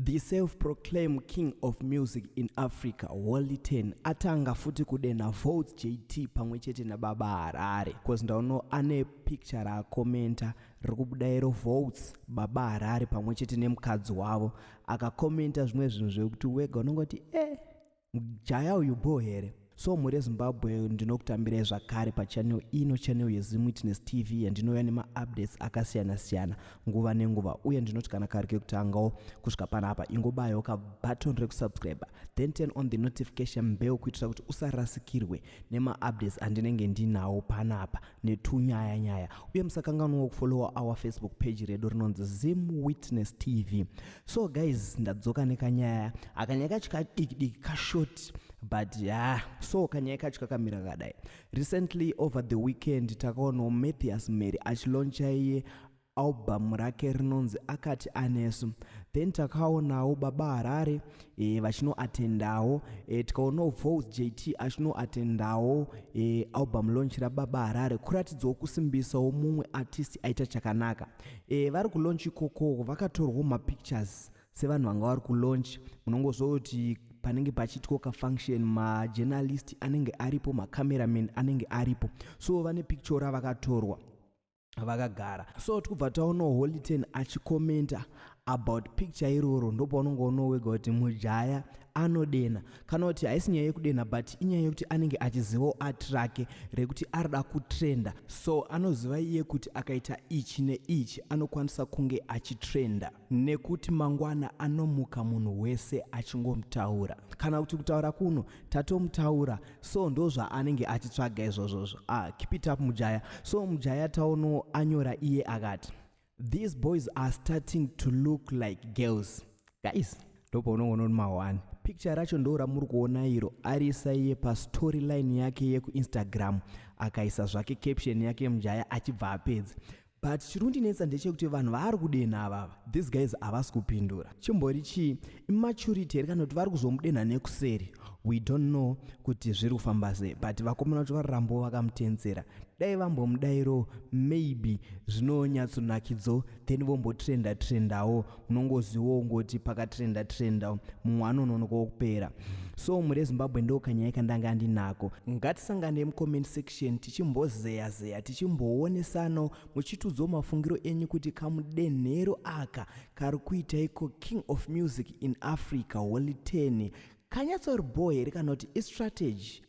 The self-proclaimed king of music in Africa, Holy Ten, atanga futi kudenha Voltz JT pamwe chete naBaba Harare. Cause ndaono ane picture raakomenta riri kubuda iro Voltz, Baba Harare pamwe chete nemukadzi wavo. Akakomenta zvimwe zvinhu zvekuti wega unongoti eh, mujaya uyu bho here? So mhuri yeZimbabwe, ndinokutambirai zvakare pachannel ino, channel yeZim Witness TV, yandinouya nemaupdates akasiyana-siyana nguva nenguva. Uye ndinoti kana kari kekutangawo kusvika panapa, ingobayawo kabutton rekusubscribe, then turn on the notification bell kuitira kuti usarasikirwe nemaupdates andinenge ndinawo panapa netunyaya nyaya. Uye musakanganwawo kufollowa our Facebook page redu rinonzi Zim Witness TV. So guys, ndadzoka nekanyaya, akanyaya kacho kadiki diki, kashort, but yeah. So kanyaya kacho kakamira kadai. Recently, over the weekend, takaonawo Mathias Mary achilauncha iye album rake rinonzi Akati Anesu. Then takaonawo Baba Harare vachinoatendawo, tikaonawo Voltz JT achinoatendawo album launch raBaba Harare, kuratidzawo kusimbisawo mumwe artist aita chakanaka. Vari kulaunch ikokoko vakatorwawo mapictures sevanhu vanga vari kulaunch. Munongozwa kuti panenge pachiitwa kafunction, majournalist anenge aripo, macameraman anenge aripo, so vane picture ravakatorwa vakagara. So tikubva taonawo Holy Ten achikomenta about picture iroro. Ndopaunongoonawo wega kuti mujaya anodena, kana kuti haisi nyaya yekudena, but inyaya yekuti anenge achizivawo art rake rekuti arida kutrenda. So anoziva iye kuti akaita ichi neichi anokwanisa kunge achitrenda, nekuti mangwana anomuka munhu wese achingomutaura, kana kuti kutaura kuno tatomutaura. So ndo zvaanenge achitsvaga izvozvozvo. Ah, keep it up, mujaya. So mujaya taono anyora iye akati, "These boys are starting to look like girls, guys." Ndopaunongoona kuti ma1 picture racho ndo ramuri kuona iro, ariisa iye pastoryline yake yekuInstagram, akaisa zvake caption yake mujaya achibva apedza. But chiri kundinetsa ndechekuti vanhu vaari kudenha avava, these guys havasi kupindura. Chimbori chii? Immaturity here, kana kuti vari kuzomudenha nekuseri? We don't know kuti zviri kufamba sei, but vakomana vacho varirambo vakamutenzera. Dai vambomudayiro, maybe zvinonyatsonakidzo, then vombotrenda trendawo. Munongozivawo ngoti pakatrenda trenda mumwe anononokawo kupera. So mhuri yeZimbabwe, ndo kanyaya kandanga ndinako. Ngatisangane mucomment section tichimbozeya zeya, tichimboonesano, muchitudzawo mafungiro enyu kuti kamudenhero aka kari kuita iko king of music in Africa Holy 10 kanyatsori bho here, kana kuti istrategy?